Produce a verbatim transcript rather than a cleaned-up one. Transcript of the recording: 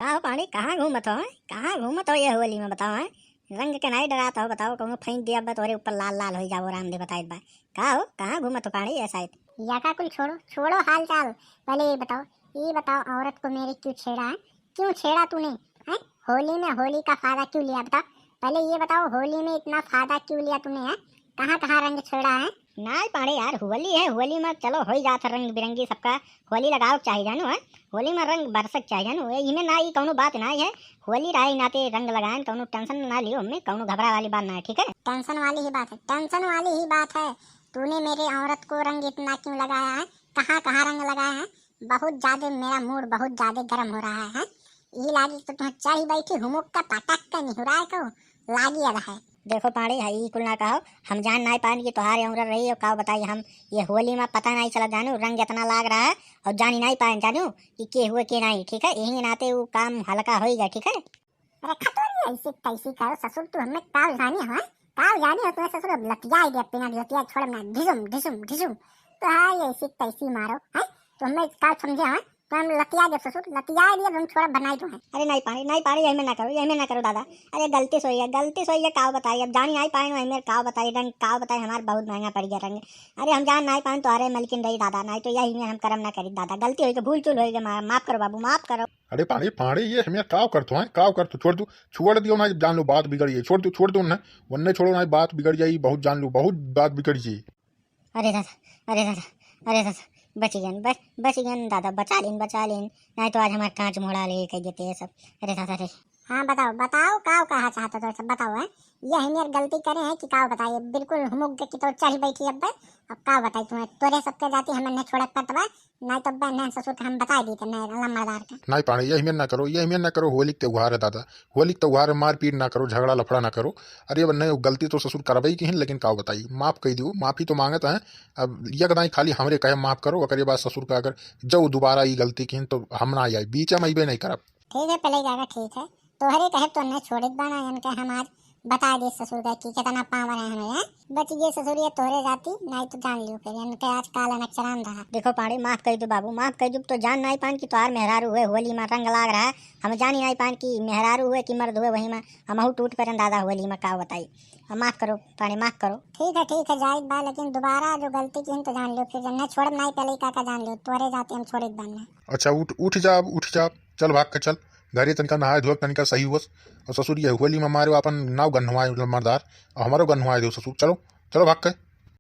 का हो पांड़े, कहाँ घूमत हो, हैं? कहाँ घूमत हो ये होली में, बताओ, हैं? रंग के नाई डरात हो, बताओ, कौनो फेंक दिया बा तोहरे ऊपर, लाल लाल होई जाबो, रामदेव बताइत बा। का हो, कहाँ घूमत हो पांड़े ये साइत? या का कुल छोड़ो, छोड़ो हाल चाल, पहले ये बताओ, ये बताओ, औरत को मेरे क्यों छेड़ा है? क्यों छेड़ा तूने, हैं? होली में होली का फायदा क्यों लिया, बताओ? पहले ये बताओ, होली में इतना फायदा क्यों लिया तूने, हैं? कहाँ कहाँ रंग छेड़ा है? नाई पांड़े यार, होली है, होली में चलो होई जात है रंग बिरंगी सबका, होली लगाओ के चाही जानू, है होली में रंग बरसक चाही जानू, ए, इमे ना ई कौनो बात ना है, होली रहे नाते रंग लगाएन, कौनो tension ना लियो, हमें कौनो घबरा वाली बात ना है, ठीक है? Tension वाली ही बात है, tension वाली ही बात है। तूने मेरे औरत को रंग इतना क्यों लगाया है, कहाँ कहाँ रंग लगाया है? बहुत ज्यादा मेरा mood बहुत ज्यादा गर्म हो रहा है, हैं? ई लागी तो तुम चढ़ी बैठी हुमुक का पटक के निहुराए को लागी अब है। देखो पांड़े, है ई कुल ना कहो, हम जान नाई पाएन कि तोहार औरत रही और का बताई हम, ये होली में पता नाई चला जानू, रंग इतना लाग रहा है और जानी नाई पाएन जानू कि के हुए के नाई, ठीक है? यही नाते वो काम हल्का होई गया, ठीक है? अरे खतौनी, ऐसी तैसी करो ससुर, तू हमें काव जानी हो, काव जानी हो तुम्हें ससुर, अब लतिया ही दे, बिना लतिया छोड़ ना, ढिसुम ढिसुम ढिसुम। तो हाँ, ये ऐसी तैसी मारो, हैं? तो हमें काव समझे हो? तो हम लतिया दे ससुर, लतिया दिए, हम छोड़ा बनाई तो है। अरे नाई पांड़े, नाई पांड़े, यही में ना करो, यही में ना करो दादा। अरे गलती सोई है, गलती सोई है, काव बताई, अब जानी नाई पाएन, वही में काव बताई, रंग काव बताई, हमार बहुत महंगा पड़ गया रंग। अरे हम जान नाई पाएन, तोहरे मलकिन रही दादा, नाई तो यही में हम करम ना करी दादा, गलती होई गई, भूल चूल होई गई, मा-, माफ करो बाबू, माफ करो। अरे पांड़े, पांड़े, ये हमें काव करतो है, काव करतो, छोड़ दो, छोड़ दियो ना, जान लो बात बिगड़ जाई, छोड़ दो, छोड़ दो ना, वन्ने छोड़ो ना, बात बिगड़ जाई, बहुत जान लो, बहुत बात बिगड़ जाई। अरे दादा, अरे दादा, अरे दादा, बच गयन, बच, बच गयन दादा, बचा लेन, बचा लेन, नाई तो आज हमार कांच मोड़ा ले कह देते हैं सब। अरे दादा रे। हाँ बताओ, बताओ, काव कहा चाहत हो तो सब बताओ, हैं? ये हमें गलती करे हैं कि काव बताइए, बिल्कुल हुमुक दे कि तो चढ़ी बैठी अब, अब काव बताई तुम्हें, तोरे सबके जाती हमें नहीं छोड़क पड़त बा, नाई तो बहन ससुर के हम बताई दी थे, नहीं लम्बादार के। नाई पांड़े, यही में ना करो, यही में ना करो, होली के त्योहार है दादा, होली के त्योहार में मारपीट ना करो, झगड़ा लफड़ा ना करो। अरे अब नहीं, गलती तो ससुर करबई की है, लेकिन काव बताई, माफ कह दियो, माफी तो मांगत है। अब ये कदाई खाली हमरे कहे माफ करो, ओकरे बाद ससुर का अगर जो दोबारा ई गलती की तो हम ना आई, बीच में अइबे नहीं करब। ठीक है, पहले जाकर ठीक है, तोहरे कहे तो नहीं छोड़ित बाना, इनके हम आज बता दे ससुर का कि कितना पावर है हमें, हैं? बच गए ससुर ये तोहरे जाती, नाई तो जान लियो फिर इनके आज काल अनक्षरान रहा। देखो पांड़े, माफ कर दो बाबू, माफ कर दो, तो जान नाई पाएन कि तोहार मेहरारू हुए, होली में रंग लाग रहा है, हम जानी नाई पाएन कि मेहरारू हुए कि मर्द हुए, वही में हमहू टूट पड़न दादा होली में, काव बताई। अब माफ करो पांड़े, माफ करो। ठीक है, ठीक है, जायज बा, लेकिन दोबारा जो गलती की तो जान लियो फिर जब नहीं छोड़ब नाई पहले ही काका जान लियो, तोहरे जाती हम छोड़ित बाना। अच्छा उठ, उठ जा, अब उठ जा, चल भाग के चल घरे, तनिका नहाए धोए, तनिका सही होस। और ससुर ये होली में मारे अपन नाव गन्हवाए लम्बरदार, और हमारो गन्हवाए दो ससुर, चलो, चलो भाग के।